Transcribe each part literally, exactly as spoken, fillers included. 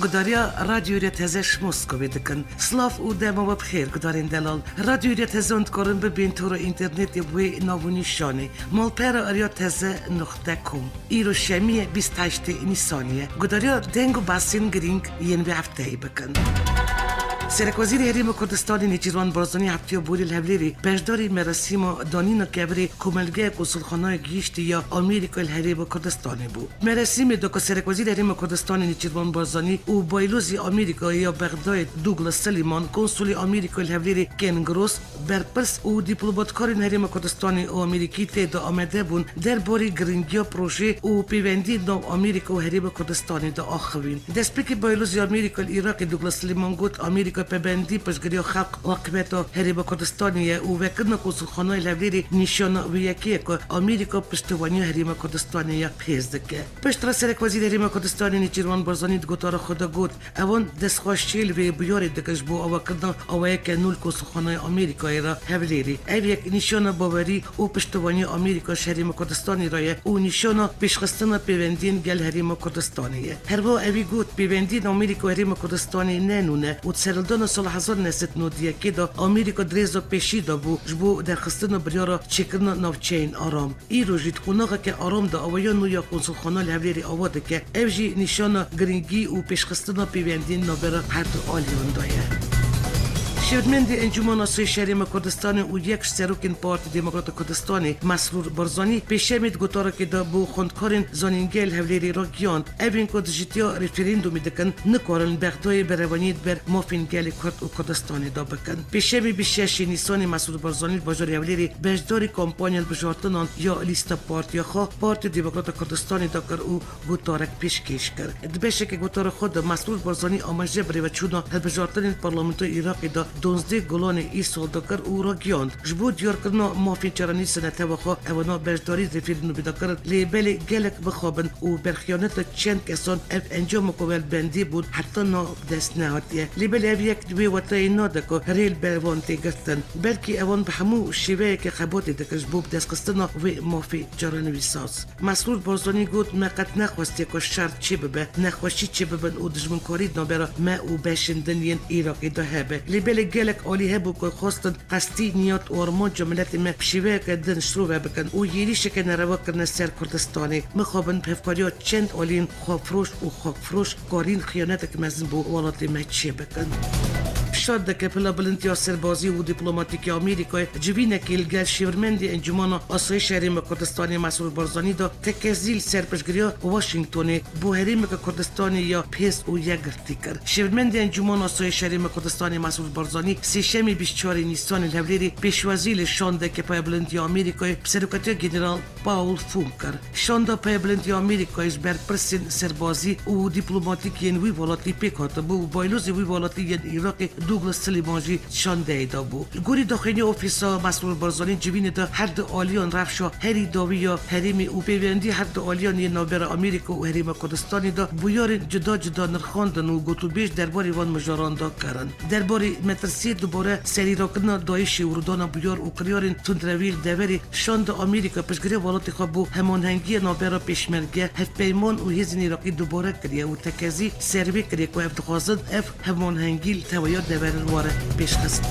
Gudariya Radyoya Teze ji Moskovê dikin. Silav û dema we bi xêr, gudarên delal. Radyoya Teze hûn dikarin bibên tora înternetê bi wê nav û nîşanê: malpera Arya Teze nuqte com. Îro şemiyê bîst heştê Nîsanê ye. Gudariya deng û behsên girîng yên vê hefteyê bikin. Serekwezîrê Herêma Kurdistanê Nêçîrvan Barzanî heftiya borî li Hewlêrê beşdarî merasîma danîna kevirê Komelgeya Konsulxanaya Gihîştî ya Amerîka li Herêma Kurdistanê bû. Merasîmê de ku Serekwezîrê Herêma Kurdistanê Nêçîrvan Barzanî û Baylozê Amerîkayê ya Bexdayê Douglas Sullivan, Konsulê Amerîka li Hewlêrê Ken Gross, berpirs û dîplomatkarên Herêma Kurdistanê û Amerîkî tê de amade bûn, derbarê girîngiya projeyê û pêwendiyên nav Amerîka û Herêma Kurdistanê de axivîn. Destpêkê Baylozê Amerîka li Iraqê Douglas Sullivan got, Amerîka pêwendî piştgiriya xelk û hikûmeta Herêma Kurdistanê ye û vekirina konsulxanayê li Hewlêrê nîşana wê yekê ye ku Amerîka piştevaniya Herêma Kurdistanê ya hêz dike. Piştre Serekwezîrê Herêma Kurdistanê Nêçîrvan Barzanî di gotara xwe de got, Ewan destxweşiyê li vê bûyerê dikin ji bo avakirina awayeke nû li Konsulxanaya Amerîkayê re Hewlêrê. Ev yek nîşana bawerî û piştevaniya Amerîka ji Herêma Kurdistanê re ye û nîşana pêşxistina pêwendiyên gel Herêma Kurdistanê ye. Herwiha ewî got, pêwendiyên Amerîka û Herêma Kurdistanê ne nû ne û di serhildana sala hezar neh sed û nod û yekê de Amerîka di rêza pêşî de bû ji bo derxistina biryara çêkirina navçeyên aram. Îro jî di qonaxeke aram de awaya nû ya konsulxana li Hewlêrê ava dike. Ev jî nîşana girîngî û pêşxistina pêwendiyên navbera her du aliyan de ye. Şêwirmendê Encûmena Asayîşa Herêma Kurdistanê û yek ji serokên Partî Demokrata Kurdistanê Mesrûr Barzanî pêşemê di gotarekê de bo xwendkarên zanîngehê li Hewlêrê ragihand, Evên ku dijitiya referandumê dikin, nikarin li Bexdayê berevaniyê di ber mafên gelê Kurd û Kurdistanê de bikin. Pêşemî bi şeşê Nîsanê Mesrûr Barzanî li bajarê Hewlêrê beşdarî kampanya hilbijartinan ya lîsta partiya xwe, Partiya Demokrata Kurdistanê de kir û gotarek pêşkêş kir. Di beşeke gotara xwe de Mesrûr Barzanî amaje birêveçûna hilbijartinên parlamentoya Iraqê de duwazdeh Gulanê îsal de kir û ragihand, ji bo diyarkirina mafên çarenivîsa netewa xwe ewana beşdarî referandumê de kirin, lê belê gelek mixabin û berxiyaneta çend kesan ev encama ku we li bendê bûn heta niha bi dest nehatiye. Lê belê ev yek di wê wateyê nade ku rê li ber van tê girtin. Belkî ewan bi hemû şêweyeke xebatê dikin ji bo bidestxistina wê mafê çarenivîsa. Mesrûr Barzanî got, Me qet nexwestiye ku şer çêbibe, nexweşî çêbibin û dijminkarî di navbera me û beşên din yên Iraqê de hebe. Lê belê gelek alî hebû ku xwestin qestî niyat û armanca miletê me bi şêweyeke din şirove bikin û êrîşeke nerewa kirine ser Kurdistanê. Mixabin bi hevkariya çend aliyên xwefiroş û xakfiroş karîn xiyanetek mezin bo welatê me çêbikin. Şandeke Pila Bilind ya Serbazî û Dîplomatîk ya Amerîkayê civînekê li gel şêwirmendê Encûmena Asayîşa Herêma Kurdistanê Mesrûr Barzanî de tekezî li ser piştgiriya Washingtonê bo herêmeke Kurdistanê ya bihêz û yekgirtî kir. Şêwirmendê Encûmena Asayîşa Herêma Kurdistanê Mesrûr Barzanî sêşemê bîst çarê Nîsanê li Hewlêrê pêşwazî li Şandeke Payebilind ya Amerîkayê bi serokatiya General Paul Funk kir. Şanda Payebilind ya Amerîkayê ji berpirsên serbazî û dîplomatîk yên wî welatî pêk hatibû û baylozê wî welatî yên Iraqê Douglas Sullivan jî şandeyê de bû. Li gorî daxuyaniya Ofîsa Mesrûr Barzanî civînê de her du aliyan rewşa herî dawî ya herêmê û pêwendî her du aliyan yên navbera Amerîka û Herêma Kurdistanê de bûyerên cuda cuda nirxandin û gotûbêj derbarê van mijaran de kirin. Derbarê metirsiyê dubare serîrakirina DAIŞê û rûdana bûyer û kiryarên tundrewî li deverê şanda Amerîka piştgiriya welatê xwe bo hemanhengiya navbera pêşmerge, hevpeyman û hêzên Iraqî dubare kiriye û tekezî ser vê kiriye ku ev dixwazin ev hemanhengî li teveya deverin were pêşxistin.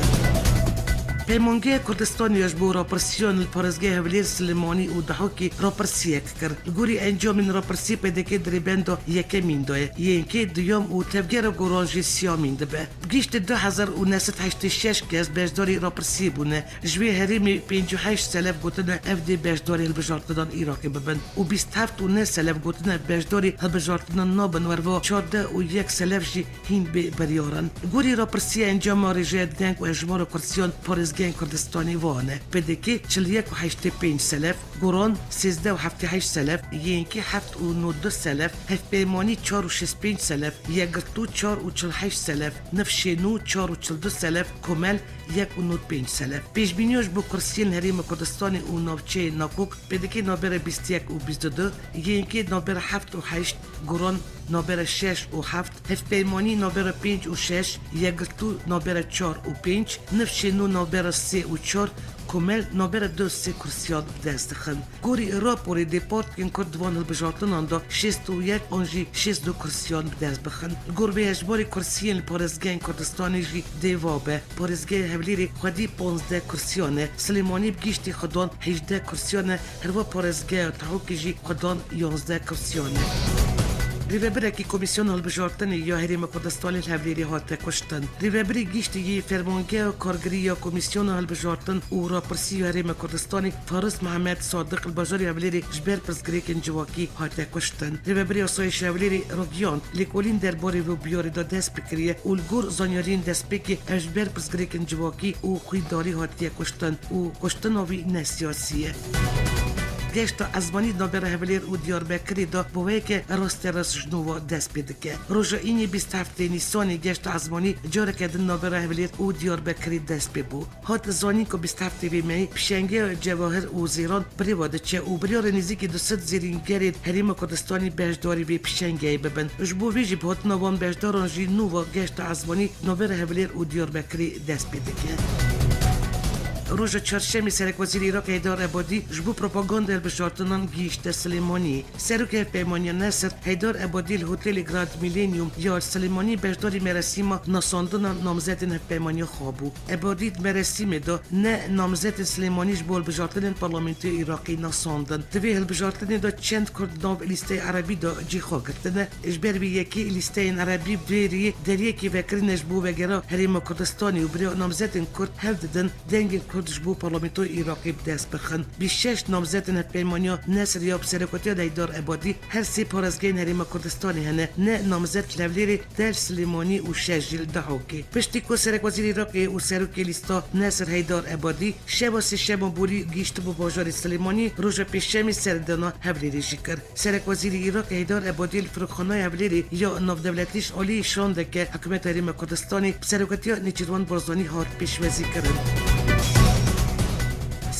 Peymangeya Kurdistanê ya ji bo rapirsiyan li parêzgeha Hewlêr, Silêmanî û Dihokê rapirsiyek kir. Li gorî encamên rapirsiyê P D K di rêbenda yekemîn de ye, Y N K duyem û Tevgera Goran jî siyamîn dibe. Giştî du hezar û neh sed heştê şeş kes beşdarî rapirsiyê bûne. Ji wê herêmê pêncî û heşt selef gotine ev dê beşdarî hilbijartinan Iraqê bibin û bîst heft û neh selef gotine beşdarî hilbijartinan nabin, werva çardeh û yek selef jî hîn bê biryar in. Gorî rapirsiya encama rêjeya deng û hejmara kursiyan parêzgehên Kurdistanê wan e: P D K çil yek û heştê pênc selef, Goran sêzdeh û heftê heşt selef, Y N K heft û nod du selef, Hevpeymanî çar û şêst pênc selef, Yekgirtû çar û çil heşt selef, Nifşê Nû çar û çil du selef, Komel yek û nod pênc selef. Pêşbîniya ji bo kursiyên Herêma Kurdistanê û navçeyê nakok, P D K navbera bîst yek û bîst du, Y N K navbera heft û heşt, Goran navbera şeş û heft, Hevpeymanî navbera pênc û şeş, Yekgirtû navbera çar û pênc, Nifşê Nû navbera sê û çar, Komel navbera du sê kursiyan bi dest dixin. Gorî raporê dê partiyên Kurd di van hilbijartinan de şêst û yek an jî şêst du kursiyan bi dest bixin. Li gor vê hejmarê kursiyên li parêzgehên Kurdistanê jî dê va be. Parêzgeha Hewlêrê xwedî panzdeh kursiyan e. Silêmanî bi giştî xwe dan hejdeh kursiyan e. Herwa parêzgeha Tehokê jî xwe dan yanzdeh kursiyan e. Rêvebirekî Komîsyona Hilbijartinê ya Herêma Kurdistanê li Hewlêrê hate kuştin. Rêvebirê giştî yê Fermangeha Kargirî ya Komîsyona Hilbijartin û Rapirsî ya Herêma Kurdistanê Faris Mihemed Sadiq li bajarê Hewlêrê ji ber pirsgirêkên civakî hate kuştin. Rêvebirê Asayişa Hewlêrê ragihand, lêkolîn derbarê vê biyarê de dest pê kiriye û li gor zanyariyên destpêkê ev ji ber pirsgirêkên civakî û xwîndarî hatiye kuştin û kuştina wî ne siyasî ye. Geşta ezmanî navbera Hewlêr û Diyarbekirê de bi weke rasterast ji nû ve dest pê dike. Roja înê bîst heftê Nîsanê geşta ezmanî careke din navbera Hewlêr û Diyarbekirê dest pê bû. Hat zanîn ku bîst heftê vê mehê pişengeya Cewahir û Zêran bi rê ve diçe û biryarê nêzîkî du sed zêrîngerên Herêma Kurdistanê beşdarî vê pişengeyê bibin. Ji bo vê jî bi hatina van beşdaran jî nû ve geşta ezmanî navbera Hewlêr û Diyarbekirê dest pê dike. Roja çarşemê Serekwezîrê Iraqê Heydar Ebadî ji bo propagandaya hilbijartinan gihîşte Silêmaniyê. Serokê Hevpeymaniya Nesir Heydar Ebadî li Hotelê Grand Millennium ya li Silêmaniyê beşdarî merasîma nasandina namzetên hevpeymaniya xwe bû. Ebadî di merasîmê de ne namzetên Silêmanî ji bo hilbijartinên Parlamentoya Iraqê nasandin. Di vê hilbijartinê de çend Kurd nav lîsteya Erebî de cî xwe girtine. Ji ber vê yekê lîsteyên Erebî bi vê rêyê deriyekê vekirine ji bo vegera Herêma Kurdistanê û bi rê namzetên Kurd hewl didin dengên Kurd ji bo Parlamentoya Iraqê bi dest bixin. Bîst şeş namzetên Hevpeymaniya Nesir ya bi serokatiya Heydar Ebadî her sê parêzgehên Herêma Kurdistanê hene, ne namzet li Hewlêrê, der Silêmanî û şeş jî li Dihokê. Piştî ku Serekwezîrê Iraqê û serokê lîsta Nesir Heydar Ebadî şeva sêşema borî gihîştibû bajarê Silêmanî, roja pêşemê serdana Hewlêrê jî kir. Serekwezîrê Iraqê Heydar Ebadî li firokxanaya Hewlêrê ya navdewletî ji alî şandeke Hikûmeta Herêma Kurdistanê bi serokatiya Nêçîrvan Barzanî hat pêşwazîkirin.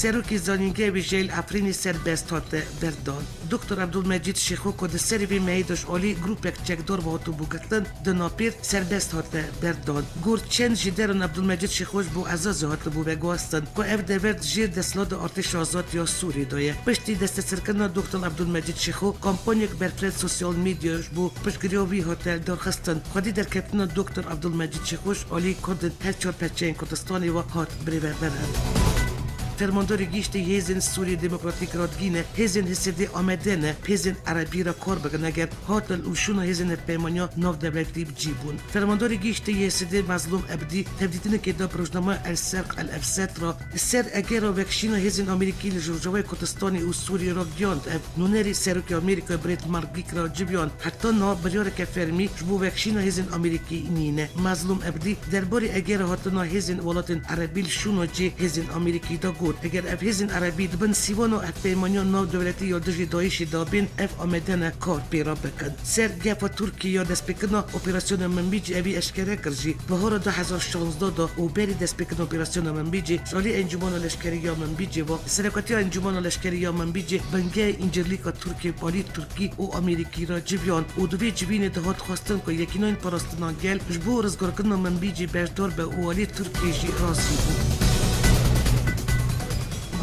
Serokê Zanîngehê Wêjeyê li Efrînê serbest hate berdan. Doktor Ebdulmecîd Şêxo ku di serê vê mehê de ji alî grûpek çekdar ve hatibû girtin, di napêr serbest hate berdan. Gor çend ji deran Ebdulmecîd Şêxo ji bo Ezazê hatibû veguhastin ku ev dever di jêr desthilata Artêşa Azad ya Sûriyê de ye. Piştî desteserkirina Doktor Ebdulmecîd Şêxo, kampanyek berfireh sosyal medya ji bo piştgiriya wî hate darxistin. Xwedî derketina Doktor Ebdulmecîd Şêxo ji alî Kurdên her çar perçeyên Kurdistanê ve hat birêvebirin. Fermandarê Giştî Hêzên Sûriyê Demokratîk radigihîne, hêzên H S D amade ne, hêzên Erebî re kar bikin, eger hatin û şûna hêzên hevpeymaniya navdewletî bi cî bûn. Fermandarê Giştî yê H S D Mezlûm Ebdî tevdîtinekê da bi rojnameya El Serq El Efset re li ser egera vekişîna hêzên Amerîkî li Rojavayê Kurdistanê û Sûriyê re giyand, ev nûnerî serokê Amerîkayê Brett Margik re civiyand, heta niha biryareke fermî ji bo vekişîna hêzên Amerîkî nîne. Mezlûm Ebdî derbarê egera hatina hêzên welatên Erebî li şûna cihê hêzên Amerîkî de got, eger ev hêzên Erebî di bin sîwana hevpeymaniya navdewletî ya dijî DAIŞê de bên, ev amade ne kar pê re bikin. Ser gefa Tirkiyê ya destpêkirina operasyona Minbicê evî eşkere kir jî, bihara du hezar şazdeh de û berî destpêkirina operasyona Minbicê ji alî Encûmena Leşkerî ya Minbicê ve, Serokatiya Encûmena Leşkerî ya Minbicê bingehê Încîrlîka Tirkiyê bi alî Tirkî û Amerîkî re civiyand û di vê civînê de hat xwestin ku Yekîneyên Parastina Gel ji bo rizgarkirina Minbicê beşdar be û alî Tirkiyê jî razî bû.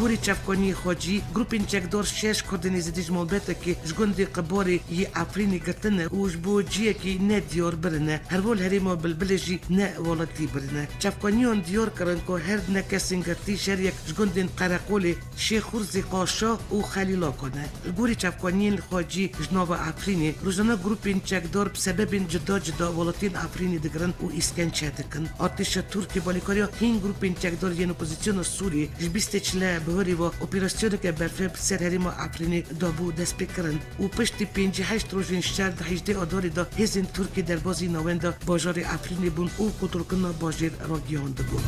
Gorî çavkaniyê xwecî, grûpên çekdar şeş Kurdên Êzidî ji malbetekê ji gundê Qibarê yê Efrînê girtine û ji bo ciyekî nediyar birine. Herwal herêma Bilbilê jî ne welatî birine. Çavkaniyan diyar kirin ku her ne kesên girtî şeriyek ji gundên Qereqolê, Şêxurzî, Qaşa û Xelîlaka ne. Li gorî çavkaniyên xwecî ji nava Efrînê, rojane grûpên çekdar bi sebebên cuda cuda welatiyên Efrînê digirin û îskençe dikin. Artêşa Tirkiyê bi alîkariya hîn grûpên çekdar yên opozîsyona Sûriyê ji bîstê çile bihurê ve operasyoneke berfireh bi ser herêma Efrînê dabû destpêkirin û piştî pêncî heşt rojên şer di hejdê Adarê de hêzên Tirkiyê derbazî navenda bajarê Efrînê bûn û kontrolkirina bajêr ragihandibûn.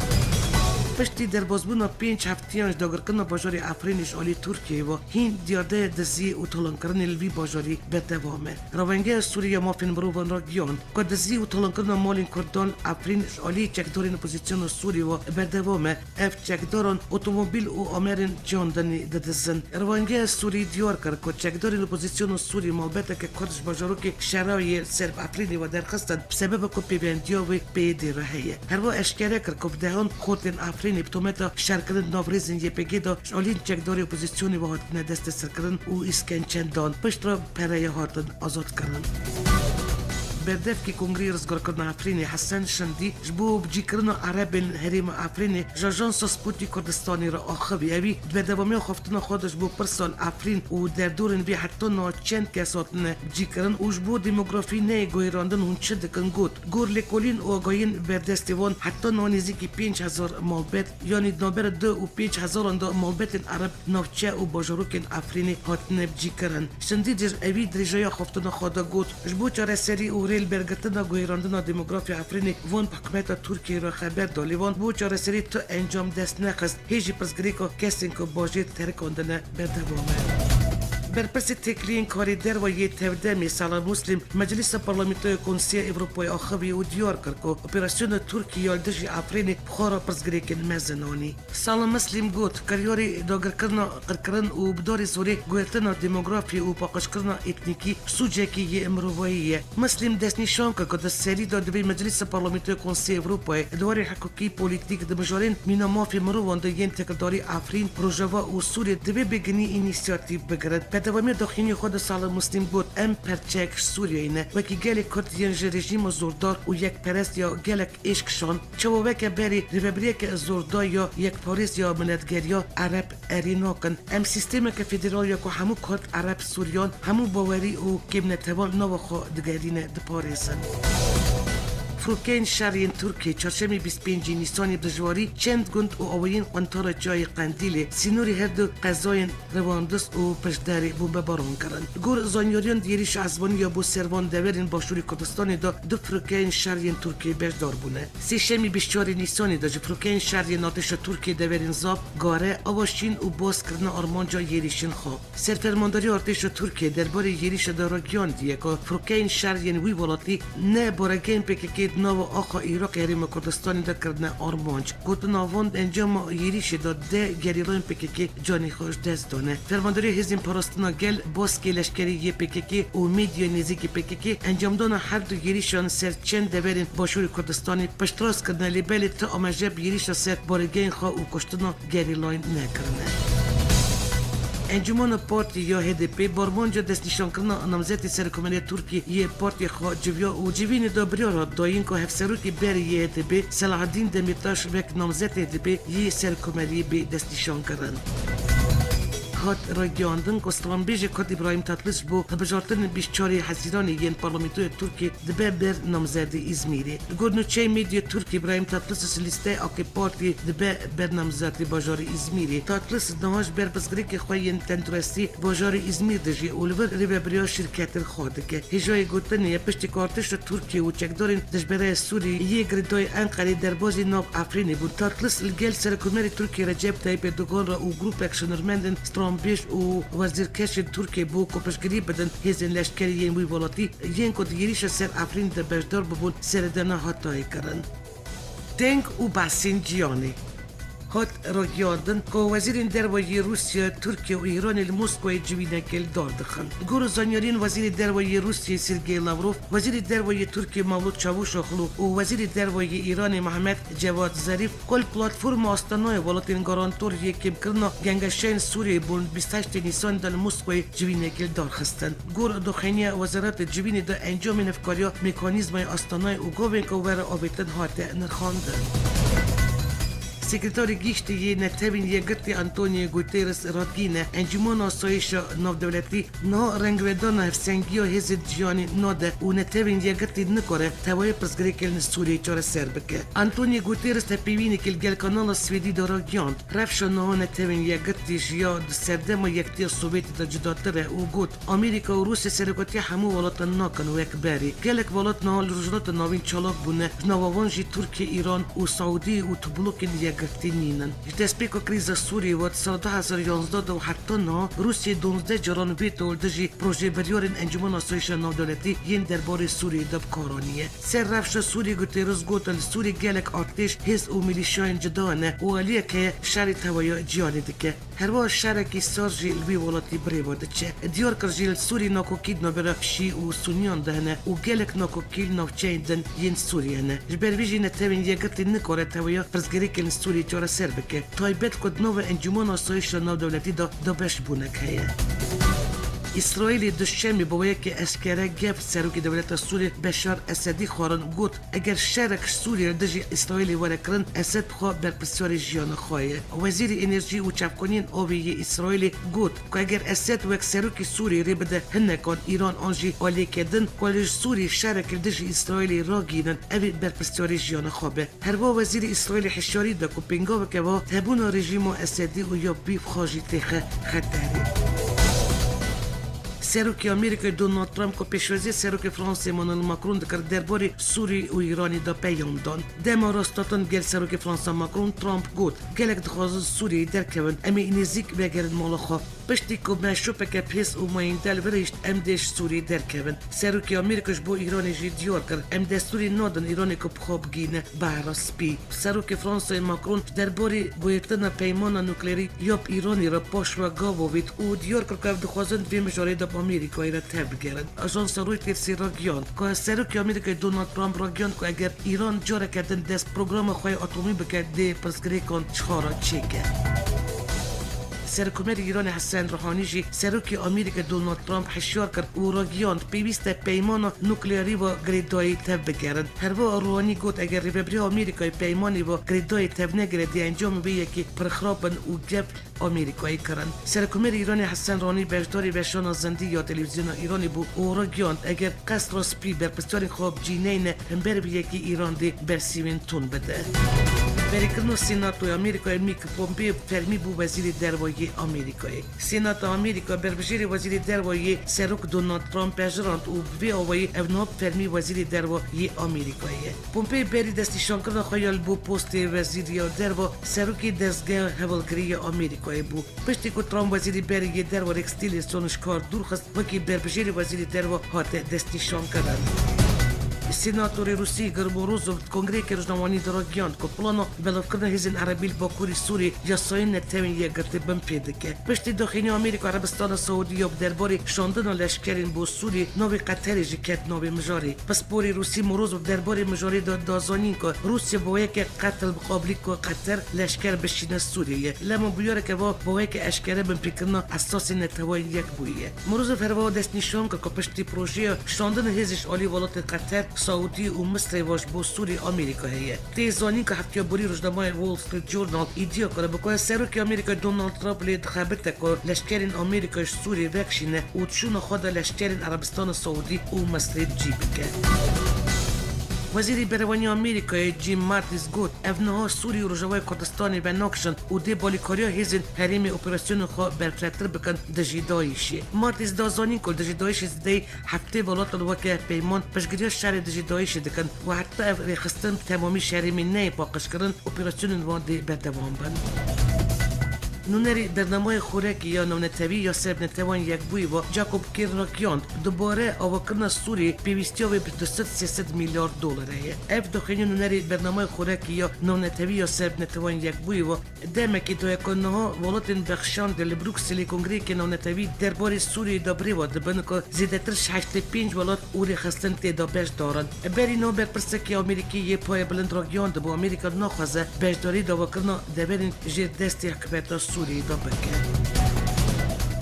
Piştî derbazbûna pênc heftiyan ji dagirkirina bajarê Efrînê ji alî Tirkiyeyê ve, hîn diyardeya diziyê û talankirinê li vî bajarî berdewam e. Rawengeha Sûrî ya Mafên Mirovan ragihand ku dizî û talankirina malên Kurdan li Efrîn ji alî çekdarên opozîsyona Sûrî ve berdewam e. Ev çekdaran otomobîl û amerên çandinî didizin. Rawengeha Sûrî diyar kir ku çekdarên opozîsyona Sûrî malbeteke Kurd ji bajarokê Şerayê li ser bi Efrînê ve derxistin, bi sebeba ku pêvendiya wê P Y D re heye. Herwiha eşkere kir ku bi dehan xortên Efrîn Afrînê bi tometa şerkirin nav rêzên Y P G de ji aliyên çekdarê opozîsyonê ve hatine desteserkirin û îskençendan piştre pereye hatin azadkirin. Berdevkê Kongreyê Rizgarkirina Efrînê Hesen Şindî ji bo bicîkirina Erebên herêma Efrînê ji Ajansa Spûtî Kurdistanê re axivî. Ewî di berdewamiya xaftina xwe de ji bo pirsa li Efrîn û derdorên vê heta niha çend kes hatine bicîkirin û ji bo demografî neyê guhêrandin hûn çi dikin got, Gor lêkolîn û agahiyên berdestê wan heta niha nêzîkî pênc hezar malbet, yanî di navbera du û pênc hezaran de malbetên Ereb navçe û bajarokên Efrînê hatine bicîkirin. Şindî dir ewî dirêjaya xaftina xwe de got, ji bo çareserî û rê li bergirtina guhêrandina demografya Efrînê van bi hikûmeta Tirkiyeyê re xeber da, lê wan bo çareserî tu encam dest nexist. Hê jî pirsgirêka kesên ku bajêr terikandine berdewam e. Berpirsê têkiliyên karê derve yê Tevdemê Salih Muslim Meclîsa Parlamentoya Konseya Ewropayê axivî û diyar kir ku operasyona Tirkiyê ya li dijî Efrînê bi xwe re pirsgirêkên mezin anî. Salih Muslim got, kiryarê dagirkirina qirkirin û bi darê zorê guhertina demografî û paqijkirina etnîkî sûcekî yê mirovayî ye. Muslim destnîşan kir ku di serî de divê Meclîsa Parlamentoya Konseya Ewropayê di warê hiqûqî, polîtîk, di mijarên mîna mafê mirovan de yên têkildarî Efrîn, Rojava û Sûriyê divê bêginî înîsiyatîf bigirin. Berdewamiya daxuyaniyê xwe de Salih Muslim got, Em perçeyek ji Sûriyeyê ne. Wekî gelê Kurd yên ji rejîma zordar û yekperest ya gelek êş kişand, çawa weke berê rêvebiriyeke zorda ya yekparêz ya miletgeriya Ereb erê nakin. Em sîstemeke federal ya ku hemû Kurd, Ereb, Suryan, hemû bawerî û kêmnetevan nava xwe digerîne, diparêzin. Firokeyên şer yên Tirkiyê çarşemê bîst pêncî Nîsanê bi dijwarî çend gund û awayên quntara çiyayê Qendîlê, sînorê her du qezayên Rewandûs û Piştderê bombebaran kirin. Li gor zanyariyan di êrîşa esmanî ya bo ser van deverên Başûrê Kurdistanê de du firokeyên şer yên Tirkiyê beşdar bûne. Sêşemî bîst çarê Nîsanê de ji firokeyên şer yên artêşa Tirkiyê deverên Zap, Gare, Ava Şîn û Boz kirine armanca êrîşên xwe. Serfermandariya artêşa Tirkiyê derbarê êrîşê de ragihandiye ku firokeyên şer yên wî welatî ne baregehên P K K di nava axa Iraqê Herêma Kurdistanê de kirine armanc. Gotina van, di encama êrîşê de deh gerîlayên P K K canê xwe ji dest dane. Fermandariya Hêzên Parastina Gel, baskê leşkerî yê P K K û medya nêzîkî P K K encamdana her du êrîşan ser çend deverên Başûrê Kurdistanê piştrast kirine, lê belê tu amaje bi êrîşa ser baregehên xwe û kuştina gerîlayên nekirine. Encûmena Partî ya H D P bi armanca destnîşankirina namzetê Serokkomariya Tirkiyê yê partiyê xwe civiya û civînê de biryar hat dayîn ku hevserokê berê yê H D P Selahaddîn Demîrtaş wek namzetê H D P yê Serokkomariyê bê destnîşankirin. Hat ragihandin ku stranbêjê Kurd Îbrahîm Tatlis ji bo hilbijartinên bîst çarê Hezîranê yên Parlamentoya Tirkiyê dibe ber namzedê Îzmîrê. Li gor nûçeyê Medya Tirkiyê, Îbrahîm Tatlis ji lîsteya A K Partiyê dibe ber namzedê bajarê Îzmîrê. Tatlis niha ji ber pirsgirêkê xwe yên tendurestî bajarê Îzmîr dijî û li vir rêvebiriya şîrketên xwe dike. Hêjayê gotinê ye, piştî ku artêşa Tirkiyê û çekdarên dijberayê Sûrî yê girêdayî Enqerê derbazî nav Efrînê bûn, Tatlis li gel Serokkomarê Tirkiyê Recep Tayyip Erdogan re û grûpek ji hunermendên stranbêj û werzîrkeşên Tirkiyê bo ku piştgirî bidin hêzên leşkerî yên wî welatî, yên ku di êrîşa ser Efrîn de beşdar bûbûn, seredana Hatayê kirin. Deng û behsên cîhanê. Hat ragihandin ku wezîrên derve yê Rûsya, Tirkiye û Îranê li Moskowayê civînekê li dar dixin. Li gor zanyariyên wezîrê derve yê Rûsyayê Sergey Lavrov, wezîrê derve yê Tirkiye Mevlût Çavuşoglu û wezîrê derve yê Îranê Mehmet Cevat Zarîf ku li platforma Astanayê welatên garantor yê kêmkirina gengeşeyên Sûriyeyê bûn, bîst heştê Nîsanê de li Moskowayê civînekê li dar xistin. Gor doxeniya Wezareta Civînê de encamên hevkariya Mekanîzmayê Astanayê û gavên ku were avêtin hate nirxandin. Sekreterê Giştî yê Netewên Yekgirtî Antonio Guterres ragihîne, Encûmena Asayîşa Navdewletî niha rengvedana hevsengiya hêzên cîhanê nade û Netewên Yekgirtî nikare tevaya pirsgirêkên li Sûriyeyê çareser bike. Antonio Guterres tepîvînekê li gel Kanala Swêdî de ragihand, Rewşa niha Netewên Yekgirtî ji ya di serdema Yektiya Sovyetê de cudatir e û got, Amerîka û Rûsya serokatiya hemû welatan nakin wek berê. Gelek welat niha li Rojhilata Navîn çalak bûne, ji nava wan jî Tirkiye, Îran û Saûdî û tu blokên yekgirtî nînin. Ji destpêka krîza Sûriyê ve di sala du hezar yanzdeh de û heta niha Rûsyayê duwazdeh caran veto li dijî projeyê biryarên Encûmena Asayîşa Navdewletî yên derbarê Sûriyê de bi kar aniye. Ser rewşa Sûriyê Guterres got, Li Sûriyê gelek artêş, hêz û milîşyayên cuda hene û aliyek heye şerê tevaya cîhanê dike. Herwiha şerekî sar jî li wî welatî bi rê ve diçe. Diyar kir jî li Sûrî nakokî di navbera Şî û Suniyan de hene û gelek nakokî li navçeyên din yên Sûriyê hene. Ji ber vî jî Netewên Yekgirtî nikare tevahiya pirsgirêkên li Sûriyê çareser bike. Taybet ku di nava Encûmena Asayişa Navdewletî de dabeşbûnek heye. Îsraîlê duşemê bi wê yekê eşkere gef serokê dewleta Sûriyê Beşar Esedî xwarin, got, eger şerek ji Sûriyê li dijî Îsraîlê were kirin, Esed bi xwe berpirsyarê jiyana xwe ye. Wezîrê Enerjî û Çavkaniyên Avê yê Îsraîlê got ku eger Esed wek serokê Sûriyê rê bide hinekan Îran an jî aliyeke din ku li ji Sûriyê şerek li dijî Îsraîlê ragihînin, ev ê berpirsyarê jiyana xwe be. Herwiha wezîrê Îsraîlê hişyarî da ku pêngaveke wiha hebûna rejîma Esedî û ya bi xwe jî têxe xeterê. Serokê Amerîkayê Donald Trump ku pêşwaziyê serokê Fransê Emmanuel Macron dikir, derbarê Sûrî û Îranê de peyam dan. Dema rast hatin gel serokê Fransa Macron, Trump got, gelek dixwazin Sûriyeyê derkevin, em ê nêzîk vegerin mala xwe. Piştî ku me şopeke pêz û mayînde li vir hişt, em dê ji Sûriyê derkevin. Serokê Amerîka ji bo Îranê jî diyar kir, em destûrê nadin Îranê ku bi xwe bigihîne Behra Spî. Serokê Fransayê Macron ji derbarê guhertina peymana nukleerî ya bi Îranê re paş ve gav avêt û diyar kir ku ev dixwazin di vê mijarê de bi Amerîkayê re tevbigerin. Ajansa Reutersê ragihand ku serokê Amerîkayê Donald Trump ragihand ku eger Îran careke din dest programa xwe yê atomî bike, dê pirsgirêkan ji xwe re çêke. Serokkomarê Îranê Hesen Ruhanî jî serokê Amerîkayê Donald Trump hişyar kir û ragihand, pêwîst e peymana nukleerî ve girêdayî tevbigerin. Herwiha Ruhanî got, eger rêvebiriya Amerîkayê peymanê ve girêdayî tevnegire, dê encamê vê yekê pir xirab bin û gef Amerîkayê kirin. Serokkomarê Îranê Hesen Ruhanî beşdarî weşana zindî ya televîzyona Îranê bû û ragihand, eger Qesra Spî berpirsyarên xwe bi cî neyne, hember vê yekê Îran dê bersîvên tund bide. Berêkirina Senatoya Amerîkayê Mike Pompeo fermî bû Wezîrê Derve yê Amerîkayê. Senata Amerîka berbijêrê Wezîrê Derve yê serok Donald Trump pejirand û bi vê awayî ev niha bi fermî Wezîrê Derve yê Amerîkayê ye. Pompeo berî destnîşankirina xwe ya li bo postê Wezîrê ya Derve serokê dezgeha hevalgirî ya Amerîkayê bû. Piştî ku Trump wezîrê berê yê derve Rex Tillerson ji kar dûr xist, wekî berbijêrê wezîrê derve hate destnîşankirin. Senatorê Rûsî Igor Morozov di kongreyeke rojnamevanî de ragihand ku plana belavkirina hêzên erebî li Bakurê Sûriyê yasayên Netewên Yekgirtî binpê dike. Piştî daxîniya Amerîka û Erebistana Saûdî ya bi derbarê şandina leşkerên bo Sûriyê, navê Qeterê jî ket navê mijarê. Pisporê Rûsî Morozov derbarê mijarê de da zanîn ku Rûsya bi wê yekê qetil bi qablî ku Qeter leşker bişîne Sûriyeyê. Lema bûyereke va bi wê yekê eşkere binpêkirina esasên Neteweyên Yekbûyî ye. Morozov herwiha destnîşan kir ku piştî projeya şandina hêzê ji alî welatên Qeter, Saûdî û Misrê ve ji bo Sûrî Amerîka heye. Tê zanîn ku hefteya borî rojnameya Wall Street Journal îdiya kiribe ku serokê Amerîkayê Donald Trump lê dixebite ku leşkerên Amerîka ji Sûriyê vekişîne û di şûna xwe de leşkerên Erebistana Saûdî û Misrê bi cî bike. Wezîrê Berevanî Amerîkayê Jim Mattis got, ev niha Sûrî û Rojavayê Kurdistanê venakişin û dê balîkariya hêzên herêmê operasyonên xwe berfirehtir bikin dijî DAIŞê. Mattis da zanîn ku dijî DAIŞê zêdeyî heftê welatan weke peyman piştgiriya şerê dijî DAIŞê dikin û heta ev rêxistin bi temamî ji herêmê neyê paqijkirin, operasyonên wan dê berdewam bin. Nûnerê Bernameya Xorekî ya Navnetewî ya ser bi Neteweyên Yekbûyî ve Jacob Kern ragihand, dubare avakirina Sûriyê pêwîstiya wê bi du sed sê sed milyar dolar heye. Ev daxîniya nûnerê Bernameya Xorekî ya Navnetewî ya ser bi Neteweyên Yekbûyî ve demekê daye ku niha welatên bexşandê li Brukselê kongreyeke navnetewî derbarê Sûriyeyê de bi rê ve dibin ku zêdetir ji heştê pênc welat û rêxistin tê de beşdar in. Berî niha berpirsekî Amerîkî yê payebilind ragihand bû, Amerîka naxwaze beşdarî davakirina deverên jêr destê hikûmeta Sûriyeyê de bike.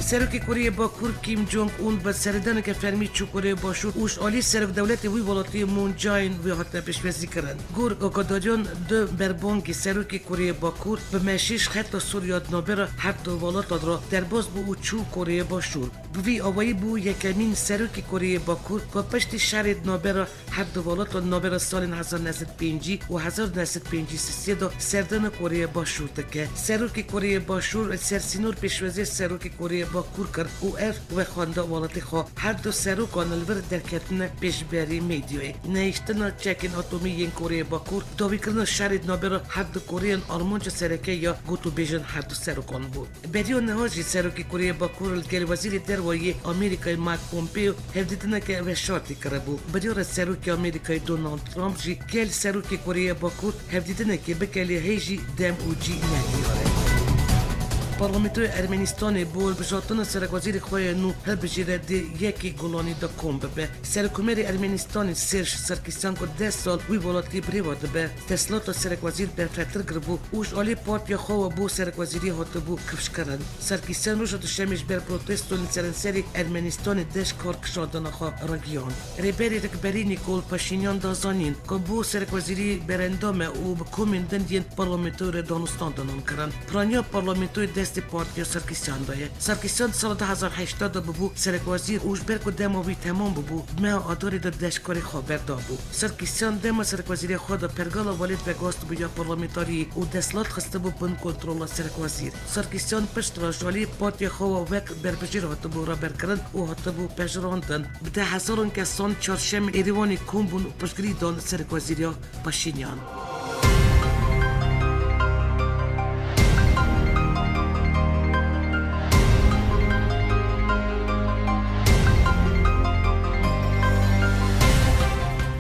Serokê Koreya Bakur Kim Jong Un bi seredaneke fermî çû Koreya Başûr û ji alî serokdewletê wî welatî Moon Jae-in wê hatine pêşwazîkirin. Gor agadariyan du berbangî serokê Koreya Bakur bi meşê ji xeta Sûriya di navbera her du welatan re derbas bû û çû Koreya Başûr. Bi vî awayî bû yekemîn serokê Koreya Bakur ku piştî şerê di navbera her du welatan navbera salên hezar neh sed pêncî û hezar neh sed pêncî sisê de serdana Koreya Başûr dike. Serokê Koreya Başûr li ser sînor pêşwaziyê serokê Koreya Bakur kir û ev wexwanda welatê xwe. Her du serokan li vir derketine pêşberî medyayê. Nehiştina çekên atomî yên Koreya Bakur, dawîkirina şerê di navbera her du Koreyan armanca sereke ya gotûbêjên her du serokan bû. Beriya niha jî serokê Koreya Bakur li gel Wezîrê Derve yê Amerîkayê Mike Pompeo hevdîtineke veşartî kiribû. Biryara serokê Amerîkayê Donald Trump jî gel serokê Koreya Bakur hevdîtinekê bike lê hê jî dem û cî nediyar e. Parlamentoya Ermenistanê bi hilbijartina serekwezîrê xwe yê nû hilbijêre dê yekê Gulanî de kom bibe. Serokkomarê Ermenistanê Serj Sarkisyan ku deh sal wî welatî birêve dibe, desthilata serekwezîr berfretir kiribû û ji alî partiya xwe ve bo serekwezîriyê hatibû kifşkirin. Sarkisyan roja Duşemê ji ber protestoyên serenserê Ermenistanê deş kar kişandina xwe ragihan. Rêberê Rikberî Nîkol Paşînyan da zanîn ku bo serekwezîrî berendam e û bi komên din yên parlamentoyê re danûstan da nan kirin. Piraniya parlamentoyê destê partiya Sarkisyan de ye. Sarkisyan di sala du hezar heştê de bibû serekwezîr û ji ber ku dema wî temam bibû, di meha Adarê de deşkarê xwe berdabû. Sarkisyan dema serekwezîriya xwe de pergala welêt vegostibû ya parlamentariyê û desthilat xistibû bin kontrola serekwezîr. Sarkisyan piştre ji alî partiya xwe ve wek berbijêr hatibû raberkirin û hatibû pejirandin. Bi deh hezaran kesan çarşemê Êrîvanê kom bûn û piştgirî dan serekwezîriya Paşînyan.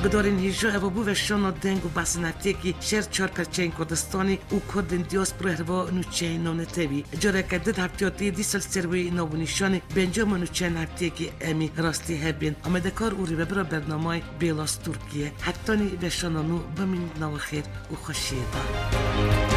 Gudarên hêja, eva bû veşana deng û behsên heftiyekî şer çar perçeyên Kurdistanê û Kurdên diaspora herva nûçeyên navnetewî. Careke din heftiyatê dîsa li ser wê nav û nîşanê bi encama nûçeyên heftiyekî em ê rastî hebin. Amadekar û rêvebira bernamayê Bêla Stûrk ye. Hetanî veşana nû bimînin di nava xêr û xweşiyê de.